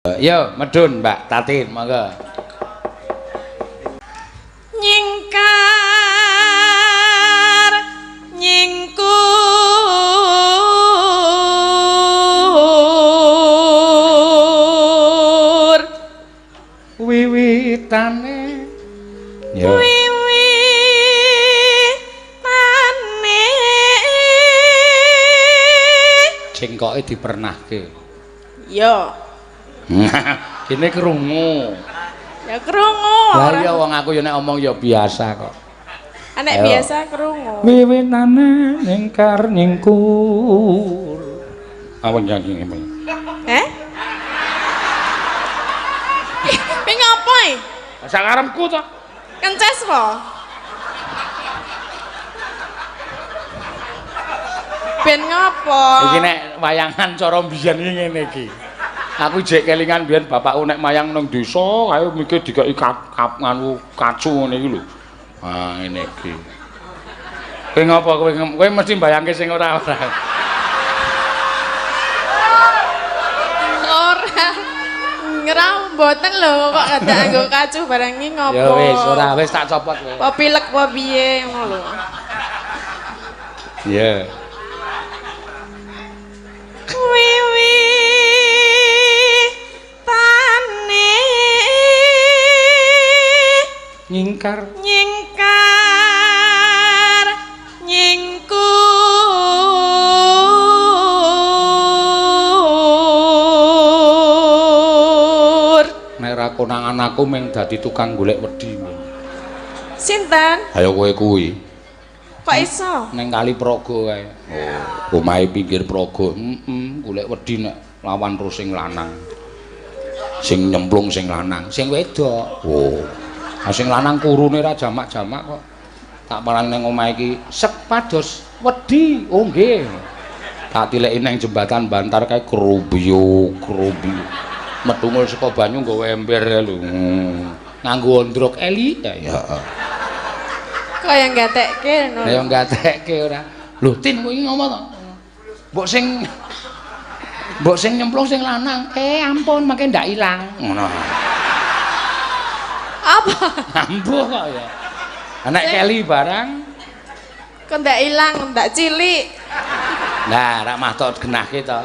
Yo medun Mbak Tatin monggo. Nyingkar nyingkur wiwitane yo wiwitane cengkoke dipernahke. Yo. Kene krungu. Ya krungu. Lah iya wong aku ya nek omong ya biasa kok. Nek biasa krungu. Wiwitane nyingkar nyingkur. Awan yang ngene. Heh? Kowe ngopo e? Sak karepku to. Kences po? Ben ngopo? Iki nek wayangan cara mbiyen iki ngene iki. Aku jek kelingan biyen bapakku nek mayang nang desa kae mikir dikeki kap nganu kacu ngene iki lho. Ah ngene iki. Kowe ngopo kowe kowe mesti mbayangke sing ora-ora. Ora. Ngira mboten lho kok dadak nganggo kacu barang iki ngopo. Ya wis ora wis tak copot kowe. Apa pilek apa piye ngono lho. Iya. Wiwitane nyingkar nyingkar nyingkur nek ra konangan aku mung dadi tukang golek wedi. Sinten? Ayo kowe kuwi. Kok iso? Neng kali Praga kae. Oh, omahe pinggir Praga. Heeh, golek wedi nek lawan terus sing lanang. Sing nyemplung sing lanang, sing wedok. Oh. Ah sing lanang kurune ra jamak-jamak kok. Tak parani nang omahe iki sek pados wedi. Oh nggih. Tak tileki nang jembatan Bantar kae krubyo krubyo. Metungul saka banyu nggawa ember kae lho. Nganggo ondrok eli. Ya heeh. Kaya gatekke ngono. Kaya gatekke ora. Lho Tin kowe iki ngopo to? Mbok sing nyemplung sing lanang. Eh ampun mangke ndak ilang. Ngono. Apa? Ambuh kok ya. Nek keli barang kok ndak ilang, ndak cilik. Nah, rak mah tok genahke to.